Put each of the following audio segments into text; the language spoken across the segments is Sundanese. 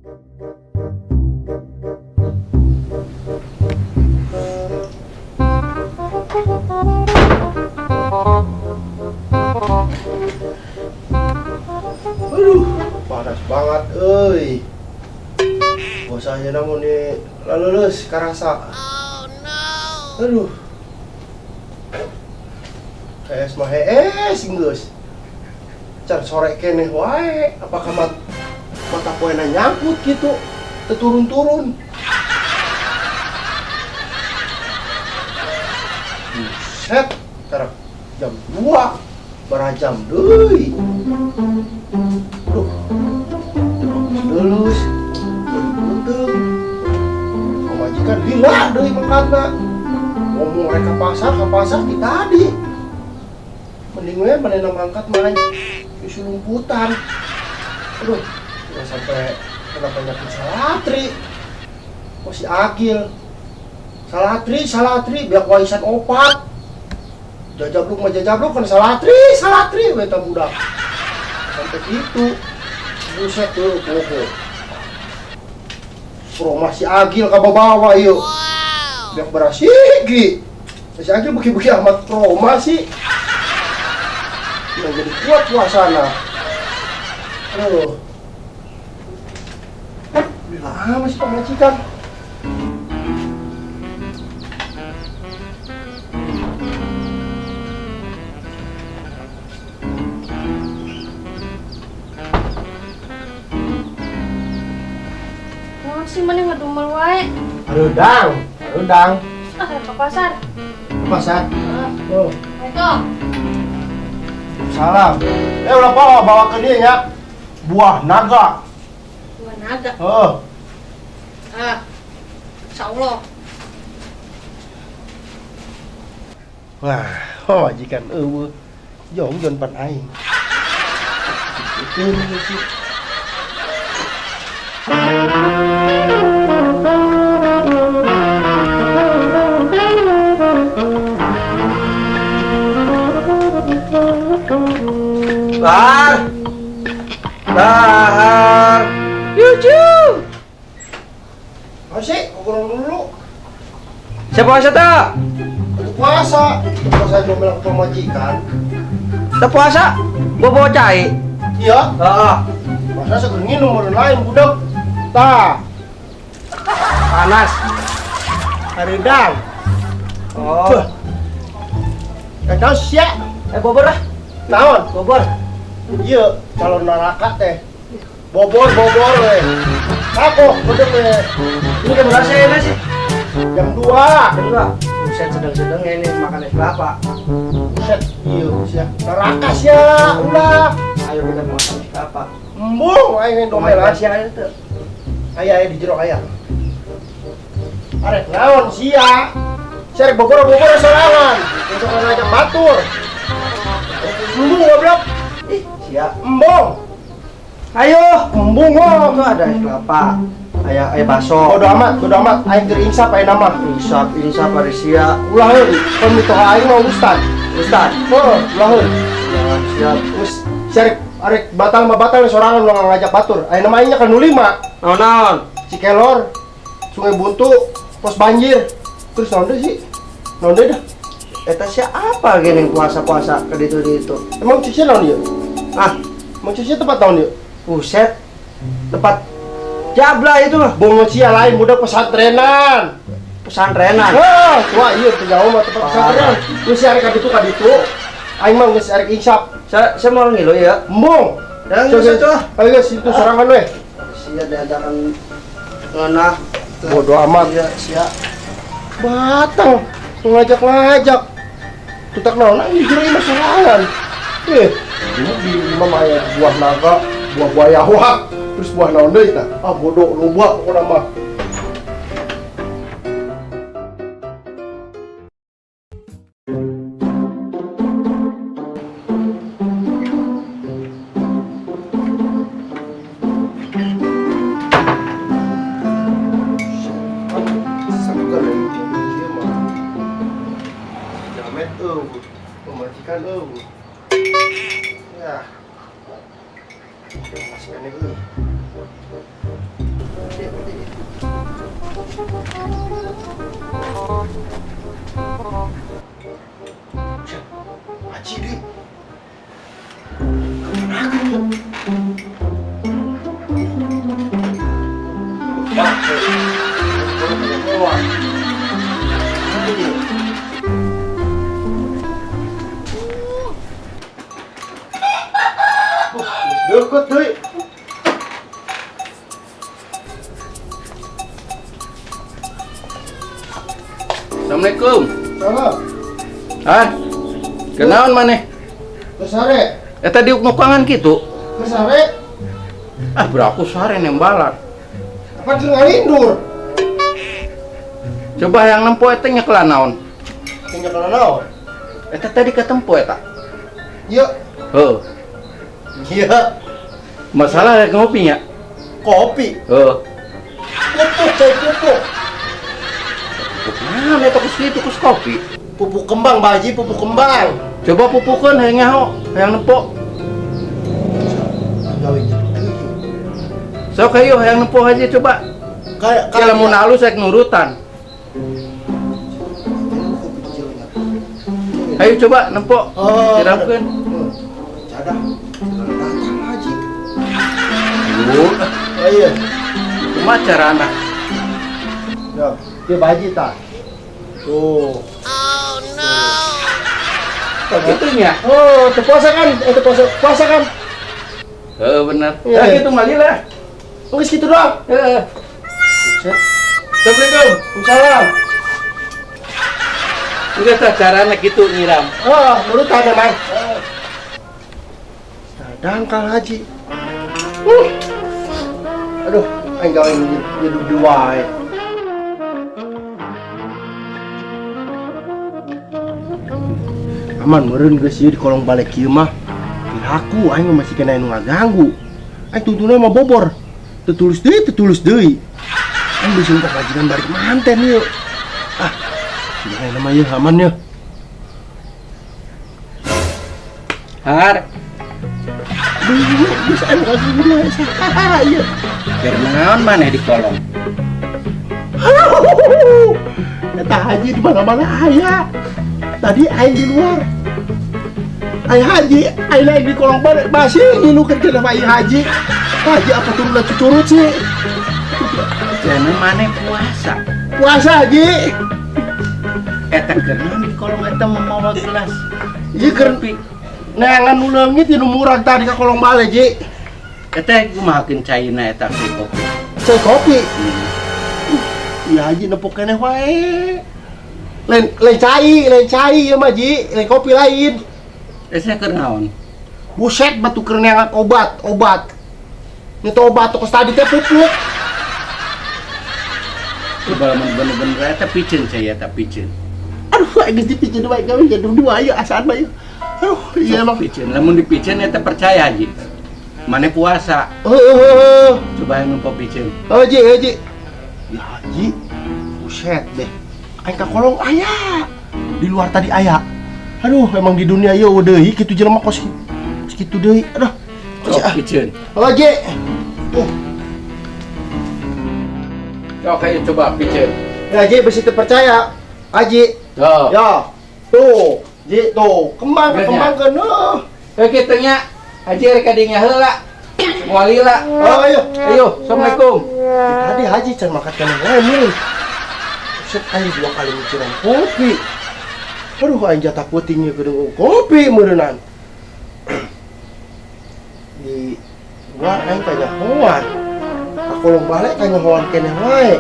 Aduh, panas banget euy. Puasa aja namun nih lalulus karasa. Oh no. Aduh. Hees mah hees geus. Can sore keneh wae, apakah mata poena nyangkut gitu, teu turun-turun. Buset, karek jam 2, barajam deui. Duh, lulus, beuteung. Pamajikan lila deui mangkatna. Ngomong rek ka pasar ti tadi. Mending we manehna mangkat mah disulumputan. Aduh, udah sampai kena penyakit salatri. Oh si Agil. Salatri, biak waisan opat. Jajabluk mah jajabluk kan salatri we eta budak. Sampai gitu. Buset tuh, pokok. Rumah si Agil kababawa ieu. Biak berasigi. Si Agil beki-beki amat trauma sih. Yang jadi kuat puasana. Aduh. Bila masih pamajikan. Naon sih maneh ngadumel wae? Arudang. Ah, ke pasar. Ke pasar? Heeh. Oh. Assalamualaikum. Salam. Ulah bawa ke dia nya. Buah naga. Buah naga? Heeh. Ah. Insyaallah. Wah, pamajikan eueuh. Jong jon pan aing. Itu sih. Bahar, Bahar, yucu. Masih, ngobrol dulu. Siapa puasa tak? Puasa, puasa jomblo pemajikan. Tak puasa, gua bawa cai. Iya. Heeh. Masa seger nginum meureun lain budak. Tah. Panas. Hareudang. Oh. Kacau sia. Bobor lah. Naon? Bobor. Iya, calon neraka teh. Bobor we. Aku budak we. Ini jam berapa sih ini sih? Jam 2. Jam 2. Buset, sedang-sedang ya ini makan es kelapa. Buset, iya sia. Neraka sia, ulah. Ayo kita makan es kelapa. Embung aing domelan. Sia itu. Aya di jero aya. Arek naon sia? Sia rek bobor-bobor sorangan. Besok ngajak batur. Embung goblok. Ih, sia. Embung. Ayo, embung oh. Itu ada es kelapa. Aya bakso. Bodo amat. Aing keur insap aya nama. Insap ari sia. Ulah heun, kon mitoha aing mah ustad. Ustad. Heuh, ulah heun. Ya, siap. Geus sia arek batal mah batal sorangan ulah ngajak batur. Aya nama aing nya kan nu 5. Naon-naon? Cikelor, Sungai Buntu, Pos Banjir. Terus naon deui sih? Naon deui dah? Eta sia apa gini puasa-puasa ke ditu-ditu? Emang sia naon ieu? Ah, emang sia tempat naon ieu? Buset. Tempat jabla itu mah. Bongo sia lain budak pesantrenan. Pesantrenan. Heuh, wah ieu teu jauh mah tempat pesantrenan. Geus sia arek ka ditu. Aing mah geus arek insap. Saya mau ngilu ya. Embung. Dan geus itu lah. Ayo geus itu sorangan we. Sia diajakan ngeunah. Bodo amat. Iya, sia. Batang ngajak-ngajak. Tutak naon aing jero imah sorangan. Ini di imah mah aya buah naga, buah buaya wak, terus buah naon deui tah? Ah bodoh loba pokona mah. Pemajikan eueuh. Ya. Masih aneh eueuh. Haji deui. Deket deui. Assalamualaikum. Salam. Ah. Kenaon maneh? Kesare. Eta diuk nukangan kitu. Kesare. Ah, beraku sare nembalan. Apa jeung ngalindur? Coba yang nempo eta nyekelan naon? Nyekelan naon? Eta tadi ketempo eta. Iya. Heeh. Iya. Masalah rek ngopi nya? Kopi. Heeh. Pupuk cai pupuk. Pupuk naon eta kus kitu kus kopi? Pupuk kembang, Pak Haji, pupuk kembang. Coba pupukeun hayang nyaho, hayang nempo. Gawe Sok ayo hayang nempo aja coba. Kayak kalau mun alus rek nurutan. Ayo coba nempo. Oh, siramkeun. Cadah. Datang Haji. Ayo. Oh iya. Kumaha carana? Ya, dia Pak Haji tah. Tuh. Oh no. Kok gitu nya? Oh, teu puasa kan? Teu puasa, puasa kan? Heeh, bener. Iya. Nah, gitu mah lila. Geus kitu doang. Heeh. Buset. Assalamualaikum. Waalaikumsalam. Enggak tah carana kitu nyiram. Oh, nurutan emang. Nah, dangkal Haji. Aduh, aing gawe nyeduh wae. Aman meureun geus ieu di kolong balik kieu mah. Piraku aing masih kena nu ngaganggu. Aing tuntuna mah bobor. Tetulus deui, tetulus deui. Aing bisa ka kajian balik manten ieu. Ah, jangan nama ieu aman yeuh. Har. Duh, geus aing ngaganggu saha ieu. Keur naon maneh di kolong? Eta haji di mana-mana aya. Tadi aing di luar. Aing haji, aing lagi di kolong balik masih ngilukeun kana aing haji. Haji apa turun cucurut sih? Jangan maneh puasa. Puasa haji. Eta keur naon di kolong eta mamawa gelas. Ieu keur neangan nu leungit nu murag tadi ka kolong balik ji. Eta kumahakeun caina eta cai kopi. Cai kopi. Iya haji nepok keneh wae. Lain cai ieu mah ji, lain kopi lain. Eta keur naon? Buset batu keur neangan obat, obat. Nyeto obat kos tadi teh pupuk. Coba lamun bener-bener eta piceun cai eta piceun. Aduh, aing geus dipiceun wae gawe jadi dua ieu asaan mah ieu. Aduh, iya emang piceun. Lamun dipiceun eta percaya haji. Mane puasa. Heeh. Coba yang nempo piceun. Oh ji, haji. Ya haji. Buset deh. Aing ka kolong aya. Di luar tadi aya. Aduh, emang di dunia ieu deui kitu jelema kos kitu deui. Aduh. Sok piceun. Oh ji. Sok ayo coba piceun. Ya ji besi teu percaya. Haji. Tuh. Ya. Tuh, ji tuh. Kembang kembangkeun heuh. Heuh kitu nya. Haji rek kadinya heula. Moal lila. Oh, ayo. Ayo, Assalamualaikum. Tadi haji can makan keneh wae meureun. Buset aing dua kali mikiran kopi. Aduh aing jatah peuting ieu kedeung kopi meureunan. Di luar aing kanyahoan. Ka kolong balik kanyahoan keneh wae.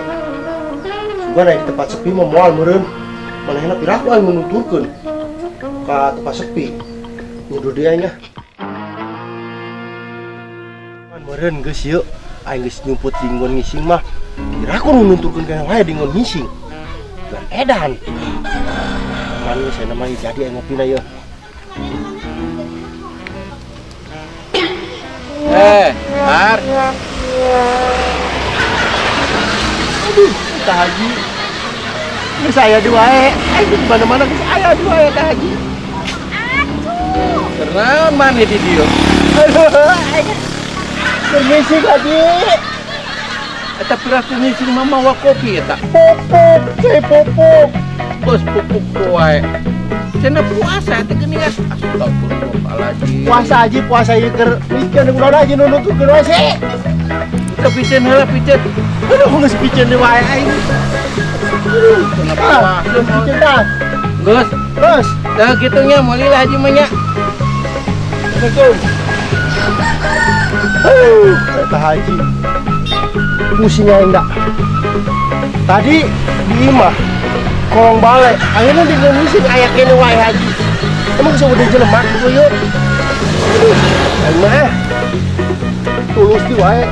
Sugan aing di tempat sepi mah moal meureun. Manehna piraku aing nuturkeun ka tempat sepi. Nyeduh deui aing ah. Meureun geus ieu aing geus nyumput dinggon ngising mah. Piraku nu nunturkeun keneh wae dinggon ngising. Dan edan. Aman geus aya mah jadi aing ngopina ieu. Har. Aduh, tah haji. Geus aya di wae. Aing di mana-mana geus aya di wae tah haji. Aduh. Keur naon maneh di dieu? Aduh, aing keur ngising haji. Eta piraku sing mama mawa kopi eta. Popok, saya popok. Bos pupuk wae. Cenah puasa teh geuningan. Astagfirullahaladzim. Puasa aja, puasa ieu keur mikir kunaon aja nu nuturkeun wae sih. Kita piceun heula, piceun. Aduh, geus piceun deui wae aing. Aduh, kenapa Ah, puasa? geus piceun dah. Geus, Terus, dah kitu nya meuli lah haji mah nya. Assalamualaikum. Aduh, kata haji. Pusing aing dah. Tadi di imah kolong balik, akhirnya di Indonesia aya keneh wae haji. Emang geus udah jelema gitu yuk. Aduh, aing mah tulus di wae.